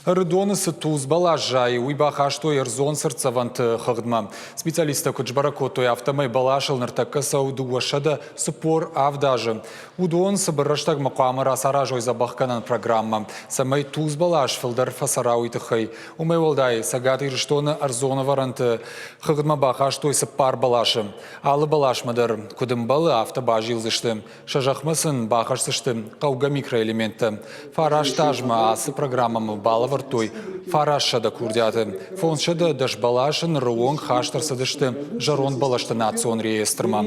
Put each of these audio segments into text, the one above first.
Ӕрыдоны цы тулдз бӕлас зайы, уый бахастой ӕрдзон цыртдзӕвӕнты хыгъдмӕ. Специалисттӕ куыд сбӕрӕг кодтой, афтӕмӕй бӕласыл ныртӕккӕ цӕуы 247 азы. Уыдон цыбыр рӕстӕгмӕ хъуамӕ рацаразой дзӕбӕхгӕнӕн программӕ, цӕмӕй тулдз бӕлас фылдӕр фӕцӕра, уый тыххӕй. Уымӕй уӕлдай, Цӕгат Ирыстоны ӕрдзон ӕвӕрӕнты хыгъдмӕ бахастой цыппар бӕласы. Алы бӕласмӕ дӕр, куыд ӕмбӕлы, афтӕ базилдзысты. Сӕ зӕхмӕ сын бахӕсдзысты хъӕугӕ микроэлементтӕ. Фараст азмӕ ацы программӕмӕ балӕвӕрдтой 900 курдиаты. 510 бӕласы ныры онг хаст ӕрцыдысты зӕронд бӕлӕсты национ реестрмӕ.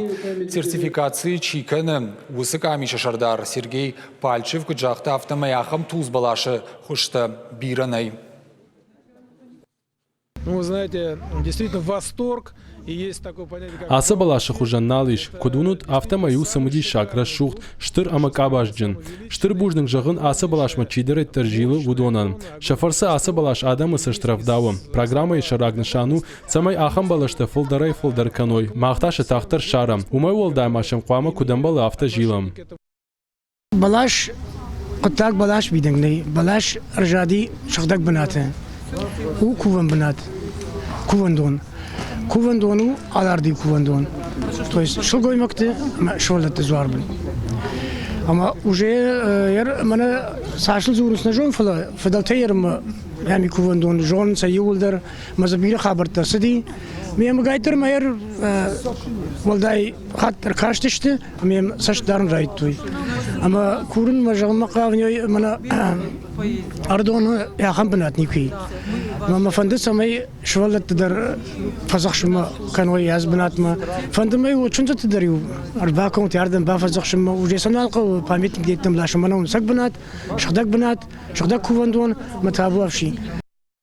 Сертификаци чи кӕны, уыцы къамисы сӕрдар Сергей Пальчев куыд загъта, афтӕмӕй ахӕм тулдз бӕласы хуызтӕ бирӕ нӕй. Ну, вы знаете, действительно восторг. Ацы бӕласы хуызӕн нал ис. Куыд уынут, афтӕмӕй у цымыдисаг, рӕсугъд, стыр ӕмӕ къабазджын. Стыр бузныг зӕгъын, ацы бӕласмӕ чидӕриддӕр зилы, уыдонӕн. Сӕ фӕрцы ацы бӕлас адӕмы цӕст рӕвдауы. Программӕйы сӕйраг нысан у, цӕмӕй ахӕм бӕлӕстӕ фылдӕрӕй-фылдӕр кӕной, мах та сӕ тагъддӕр ссарӕм. Уымӕй уӕлдай ма сӕм хъуамӕ куыд ӕмбӕлы, афтӕ зилӕм. Бӕлас, хъуыддаг бӕлас мидӕг нӕй. Бӕлас ӕрзади сыгъдӕг бынаты. У кувӕн бынат, кувӕндон. Кувӕндон у Алардыйы кувӕндон. То есть сылгоймӕгты ӕмӕ сывӕллӕтты дзуарбын. Ӕмӕ уже мӕнӕ цасыл дзурынц нӕ зон, фӕлӕ фыдӕлтӕй ӕрмӕ ами кувӕндон зонынц сӕ иууылдӕр ӕмӕ дзы бирӕ хабӕрттӕ цыди. Ме мгайтдӕр ма уӕлдай хатт ӕркастысты ӕмӕ йӕм цӕст дарын райдыдтой. Ӕмӕ курынмӕ зӕгъынмӕ хъавын мӕнӕ Ӕрыдоны ахӕм бынат никуы и. Ӕмӕ мӕ фӕнды, цӕмӕй сывӕллӕтты дӕр фӕдзӕхсынмӕ кӕной аз бынатмӕ. Фӕнды мӕ иу чындзыты дӕр-иу ӕрбакӕнут ардӕм бафӕдзӕхсынмӕ. Уже сӕ нал хъӕуы памятник деттӕм ласын. Мӕнӕ уын цӕг бынат, сыгъдӕг бынат, сыгъдӕг кувӕндон мӕ табуафси.